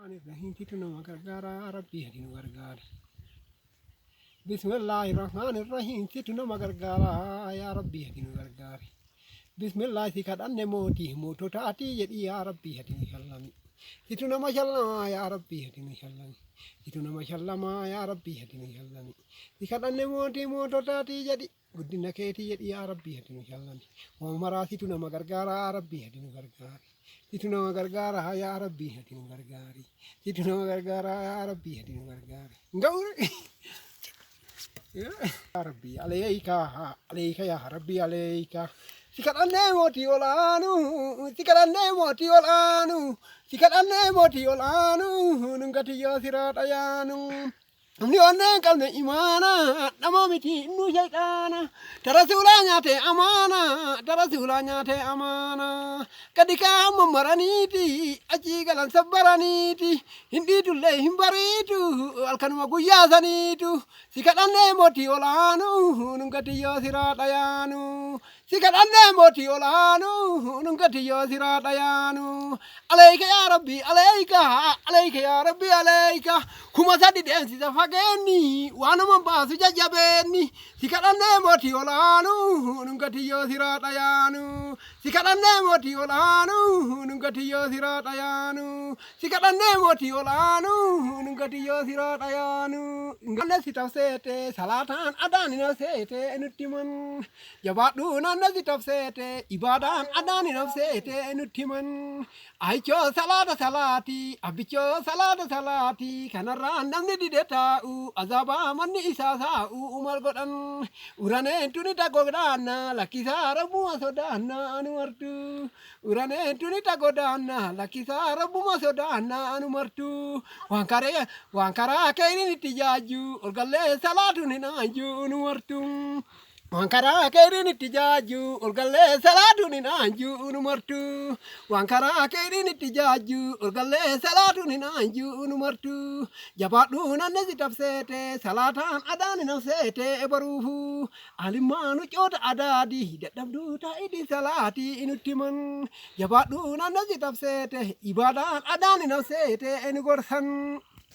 Rahmaanirrahiimtitu nama gargaara Rabbii ati nu gargaari. Bismillaahi Rahmaanirrahiim situ nama gargaara yaa Rabbii ati nu gargaari. Bismillaahi si kadhanne mootii mootota atii jedhi yaa Rabbii ati nu shallami. Situ nama shallamaa yaa Rabbii ati nu shallami. Situ nama shallamaa yaa Rabbii ati nu shallami. Si kadhanne mootii mootota atii jedhi guddina keetii jedhi yaa Rabbii ati nu shallami. Waan maraa situ nama gargaara yaa Rabbii ati nu gargaari. Situ nama gargaara yaa Rabbii ati nu gargaari. Situ nama gargaara yaa Rabbii ati nu gargaari. Ga'uure. Yaa Rabbii aleeyka aleeyka yaa Rabbii aleeyka. Si kadhannee mootii olaanu si kadhannee mootii olaanu si kadhannee mootii olaanu nun gatiyyoo siraa dhayaanu. Namni onnee hin qabne imaana nama miti innuu shayxaana. Ta rasuulaa nyaate amaana ta rasuulaa nyaate amaana. Gadi kaa'an mammaraniiti achii galan sabbaraniiti. Hin dhiitullee hin bariitu halkanuma guyyaa saniitu. Si kadhannee mootii olaanu nun gatiyyoo siraa dhayaanu. Si kadhannee mootii olaanu nun gatiyyoo siraa dhayaanu. Aleeyka yaa Rabbi aleeyka aleeyka yaa Rabbi aleeyka. 3000 deemsisa fageenni waanuma baasu jajjabeenni. Si kadhannee mootii olaanu nun gatiyyoo siraa dhayaanu. Si kadhannee mootii olaanu nun gatiyyoo siraa dhayaanu. Si kadhannee mootii olaanu nun gatiyyoo siraa dhayaanu. Nanna si tafseete salaataan adaan hin hafseete nutti himan. Jabaadhu nanna si tafseete ibaadaan adaan hin hafseete nutti himan. Ayichoo salaata salaati abbichoo salaata salaati kanarraa namni dide taa'u azaabaa manni isaa saa'u umal godhan. Uraneen tuni tagodaanna lakkisaa rabbuma sodaanna anu martu. Uraneen tuni tagodaanna lakkisaa rabbuma sodaanna anu martu. Waan karee waan karaa keeyriin itti jaajju ol gallee salaatuun hin aanju nu martu. Waan karaa keeyriin itti jaajju ol gallee salaatuun hin aanju nu martu. Waan karaa keeyriin itti jaajju ol gallee salaatuun hin aanju nu martu. Jabaadhu nanna si tabseete salaataan adaan hin hafseete baruufu. Alimmaanu coota adaadi dadhabduu taa'idi salaati nutti himan. Jabaadhu nanna si tabseete ibaadaan adaan hin hafseete nu gorsan.